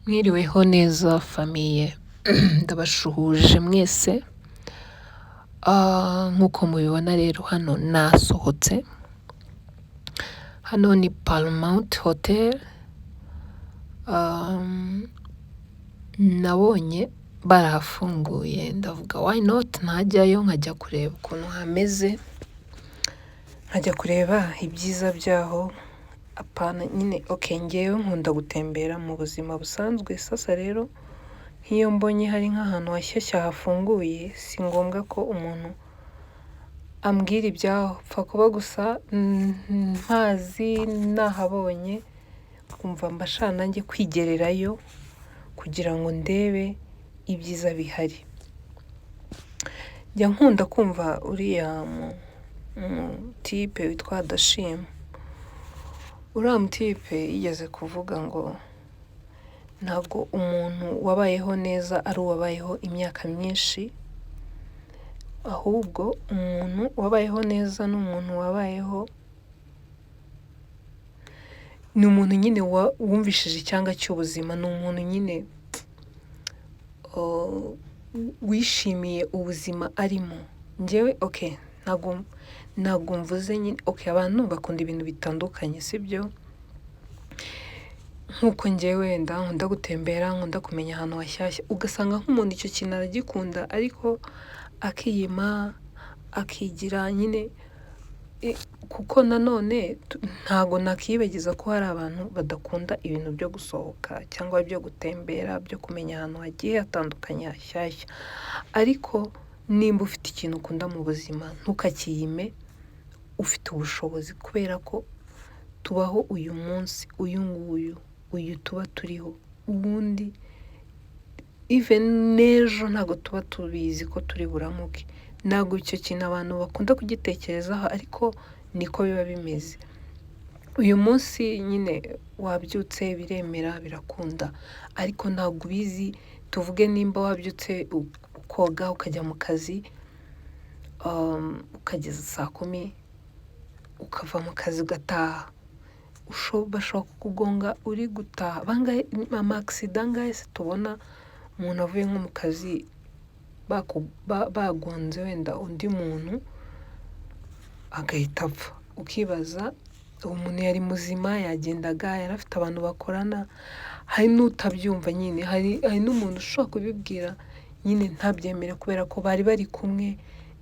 Mwiriweho neza famille, ndabashuhuje mwese, nk'uko mubibona rero hano nasohotse, hano ni Paramount Hotel, nabonye barahafunguye ndavuga why not ntajyayo nkajya kureba ukuntu hameze, nkajya kureba ibyiza byaho, apana nyine okay njyewe nkunda gutembera mu buzima busanzwe, sasa rero nk'iyo mbonye hari nk'ahantu hashyashya hafunguye, si ngombwa ko umuntu ambwira ibyaho, pfa kuba gusa mpazi nahabonye, nkumva mba nshaka nanjye kwigererayo kugira ngo ndebe ibyiza bihari. Njya nkunda kumva uriya mutipe witwa Dashim, uriya mutipe yigeze kuvuga ngo ntabwo umuntu wabayeho neza ari uwabayeho imyaka myinshi, ahubwo umuntu wabayeho neza ni umuntu wabayeho, ni umuntu nyine wumvishije icyanga cy'ubuzima, ni umuntu nyine wishimiye ubuzima arimo. Njyewe okay ntabwo mvuze nyine, okay abantu bakunda ibintu bitandukanye, sibyo? Nk'uko njyewe wenda nkunda gutembera, nkunda kumenya ahantu hashyashya, ugasanga nk'umuntu icyo kintu aragikunda ariko akiyima, akigira nyine, kuko nanone ntago nakiyibagiza ko hari abantu badakunda ibintu byo gusohoka cyangwa byo gutembera, byo kumenya ahantu hagiye hatandukanye hashyashya, ariko nimba ufite ikintu ukunda mu buzima ntukakiyime ufite ubushobozi, kubera ko tubaho uyu munsi, uyu nguyu, uyu tuba turiho, ubundi even n'ejo ntabwo tuba tubizi ko turi buramuke. Ntabwo icyo kintu abantu bakunda kugitekerezaho ariko niko biba bimeze. Uyu munsi nyine wabyutse biremera birakunda ariko ntabwo ubizi, tuvuge nimba wabyutse ukoga ukajya mu kazi, ukageza saa kumi ukava mu kazi ugataha, bashobora kukugonga uri gutaha, bangahe ama accident angahe se tubona umuntu avuye nko mu kazi bagonze wenda undi muntu agahita apfa, ukibaza uwo muntu yari muzima yagendaga yari afite abantu bakorana, hari n'utabyumva nyine, hari n'umuntu ushobora kubibwira nyine ntabyemere kubera ko bari bari kumwe,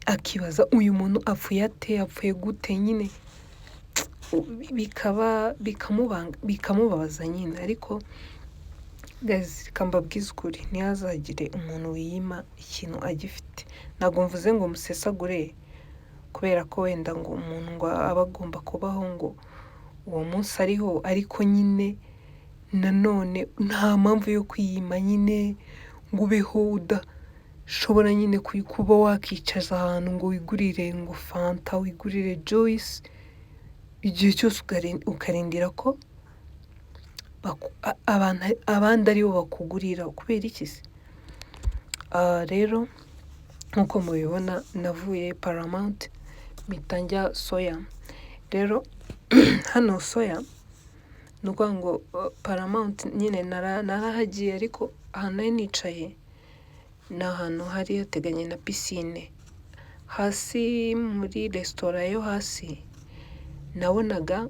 akibaza uyu muntu apfuye ate, apfuye gute nyine bikaba bikamubabaza nyine ariko guys reka mbabwize ukuri ntihazagire umuntu wiyima ikintu agifite, ntabwo mvuze ngo musesagure kubera ko wenda ngo umuntu ngo aba agomba kubaho ngo uwo munsi ariho ariko nyine nanone nta mpamvu yo kwiyima nyine ngo ubeho udashobora nyine kuba wakicaza ahantu ngo wigurire ngo fanta, wigurire juice, igihe cyose ukarindira ko abandi aribo bakugurira kubera iki se? Rero nk'uko mubibona navuye Paramount mpita njya Soya, rero hano Soya ni ukuvuga ngo Paramount nyine narahagiye ariko ahantu nari nicaye ni ahantu hari hateganye na pisine, hasi muri resitora yo hasi nabonaga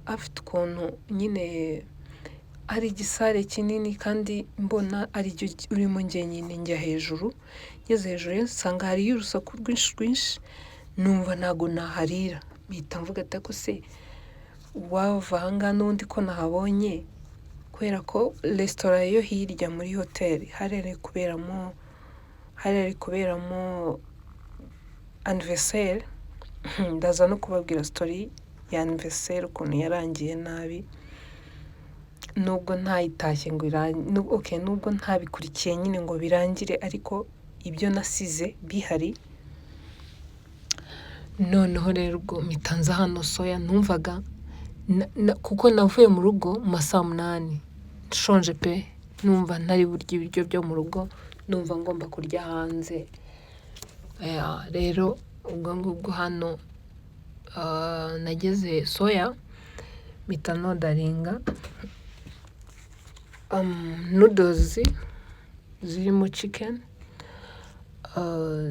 hafite ukuntu nyine ari igisare kinini kandi mbona ariryo urimo njyenyine, njya hejuru ngeze hejuru nsanga hariyo urusaku rwinshi rwinshi, numva ntago naharira, mpita mvuga ati ariko se uwava aha ngaha n'ubundi ko nahabonye, kubera ko resitora yo hirya muri hoteli hari hari kuberamo anniversaire, ndaza no kubabwira story ya anniversaire ukuntu yarangiye nabi, nubwo ntayitashye ngo okay nubwo ntabikurikiye nyine ngo birangire ariko ibyo nasize bihari, noneho rero ubwo mpita nza hano Soya numvaga kuko navuye mu rugo mu ma saa munani nshonje pe, numva ntari burye ibiryo byo mu rugo, numva ngomba kurya hanze, rero ubwo ngubwo hano nageze Soya mpita norderinga. Noodles zirimo chicken,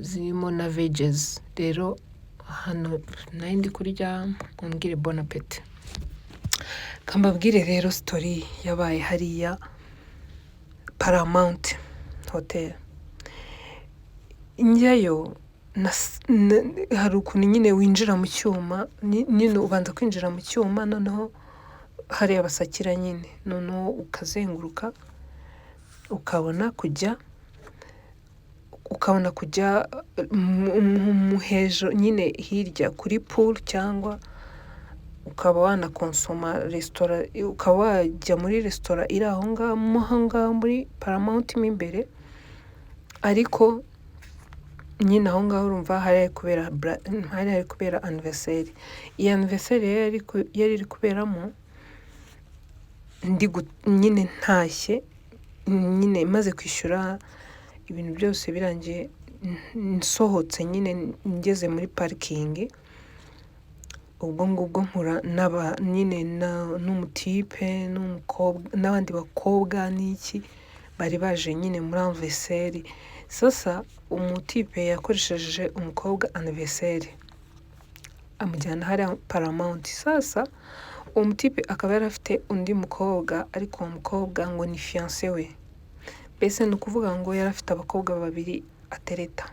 zirimo na veggies. Rero hano nari ndi kurya, mumbwire bon appétit. Kambabwire rero story yabaye hariya Paramount Hotel. Njyayo hari ukuntu nyine winjira mu cyuma, nyine ubanza kwinjira mu cyuma, noneho hariya basakira nyine, noneho ukazenguruka ukabona kujya mu hejuru nyine hirya kuri pool, cyangwa ukaba wanakonsoma resitora, ukaba wajya muri resitora iri aho ngaho, mo aho ngaho muri Paramount mo imbere. Ariko nyine aho ngaho urumva hari kubera anniversaire. Iyi anniversaire rero yari iri kuberamo, ndi nyine ntashye nyine maze kwishyura ibintu byose birangiye, nsohotse nyine ngeze muri parking, ubwo ngubwo mpura n'aba nyine n'umutipe n'umukobwa n'abandi bakobwa n'iki bari baje nyine muri anniversaire. Sasa umutipe yakoresheje umukobwa anniversaire, amujyana hariya Paramount. Sasa uwo mutipe akaba yari afite undi mukobwa, ariko uwo mukobwa ngo ni fiancé we. Mbese ni ukuvuga ngo yari afite abakobwa babiri atereta.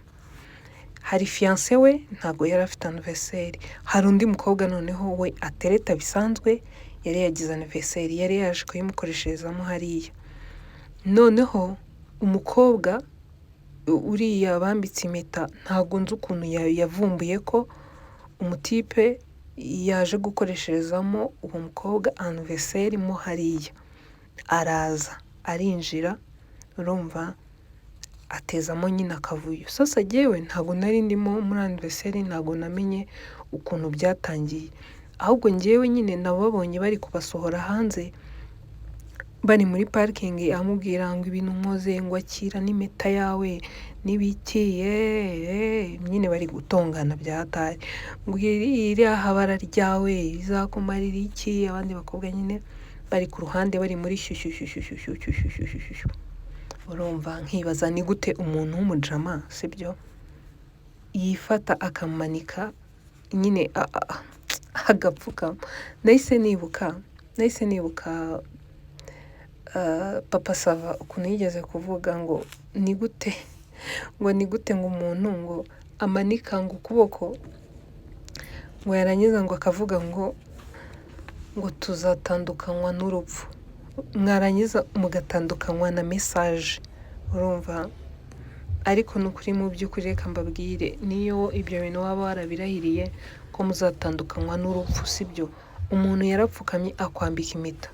Hari fiancé we, ntabwo yari afite anniversaire. Hari undi mukobwa noneho we atereta bisanzwe, yari yagize anniversaire, yari yaje kuyimukoresherezamo hariya. Noneho umukobwa uriya bambitse impeta, ntabwo nzi ukuntu yavumbuye ko umutipe yaje gukoresherezamo uwo mukobwa anniversaire mo hariya. Araza arinjira, urumva atezamo nyine akavuyo. Sasa jyewe ntabwo nari ndimo muri anniversaire, ntabwo namenye ukuntu byatangiye. Ahubwo njyewe nyine nababonye bari kubasohora hanze, bari muri parking, amubwira ngo ibintu nkoze, ngo akira n'impeta yawe n'ibiki, yeee, nyine bari gutongana bya hatari, ngo iriya habara ryawe rizakumarira iki? Abandi bakobwa nyine bari ku ruhande bari muri shyushyushyushyushyushyushyushyushyushyushu. Urumva nkibaza ni gute umuntu w'umujama, sibyo, yifata akamanika nyine agapfukama. Nahise nibuka Papa Sava ukuntu yigeze kuvuga ngo ni gute, ngo ni gute ngo umuntu ngo amanika ngo ukuboko, ngo yarangiza ngo akavuga ngo tuzatandukanywa n'urupfu, mwarangiza mugatandukanywa na message. Urumva, ariko ni ukuri, mu by'ukuri reka mbabwire, niyo ibyo bintu waba warabirahiriye ko muzatandukanywa n'urupfu, sibyo, umuntu yarapfukamye akwambika impeta,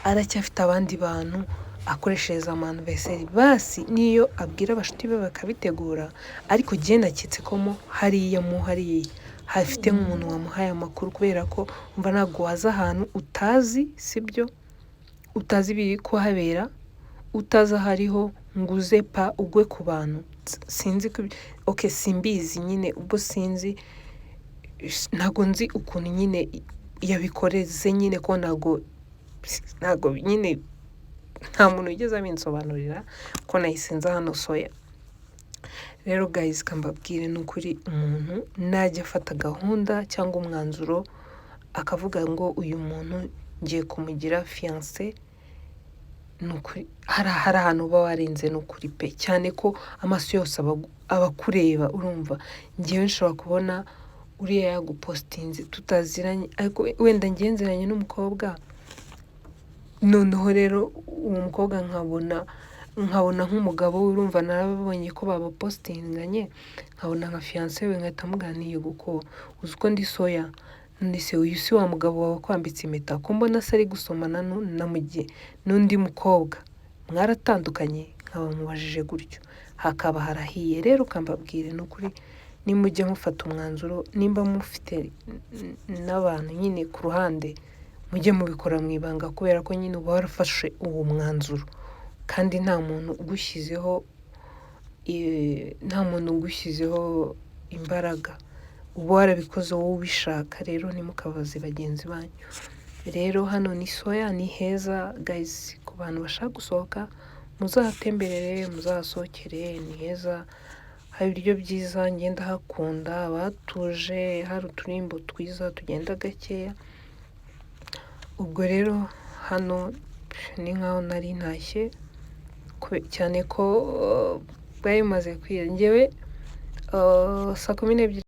aracyafite abandi bantu akoreshereza ama anniversaire. Basi niyo abwira abashuti be bakabitegura, ariko jye naketse ko mo hariya mo hariya hafite nk'umuntu wamuhaye amakuru, kubera ko umva ntabwo waza ahantu utazi, sibyo, utazi ibiri kuhabera, utazi aho ariho, ngo uze pa ugwe ku bantu. Sinzi ko, okay, simbizi nyine, ubwo sinzi, ntabwo nzi ukuntu nyine yabikoreze nyine, ko ntabwo nyine nta muntu wigeze abinsobanurira, ko nahise nza hano soya. Rero guys, kambabwire, ni ukuri umuntu najya afata gahunda cyangwa umwanzuro akavuga ngo uyu muntu ngiye kumugira fiancé, ni ukuri hari ahantu uba warenze, ni ukuri pe, cyane ko amaso yose aba akureba. Urumva ngewe nshobora kubona uriya yagupositinze tutaziranye, ariko wenda ngewe nziranye n'umukobwa, noneho rero uwo mukobwa nkabona nk'umugabo we, urumva narababonye ko babapositinganye, nkabona nka fiancé we, nkahita muganiye kuko uzi ko ndi soya. None se uyu si wa mugabo wawe wakwambitse impeta, ko mbona se ari gusomana n'undi mukobwa, mwaratandukanye? Nkaba mubajije gutyo, hakaba harahiye. Rero ukambabwire, ni ukuri nimujya mufata umwanzuro, nimba mufite n'abantu nyine ku ruhande, mujye mubikora mu ibanga, kubera ko nyine uba warafashe uwo mwanzuro kandi nta muntu ugushyizeho imbaraga, uba warabikoze wowe ubishaka. Rero ntimukabaze bagenzi banyu. Rero hano ni Soya, ni heza guys, ku bantu bashaka gusohoka muzahatemberere, muzahasohokere, ni heza, hari ibiryo byiza, njye ndahakunda, haba hatuje, hari uturimbo twiza tugenda gakeya. Ubwo rero hano ni nkaho nari ntashye, cyane ko bwari bumaze kwira. Njyewe saa 12.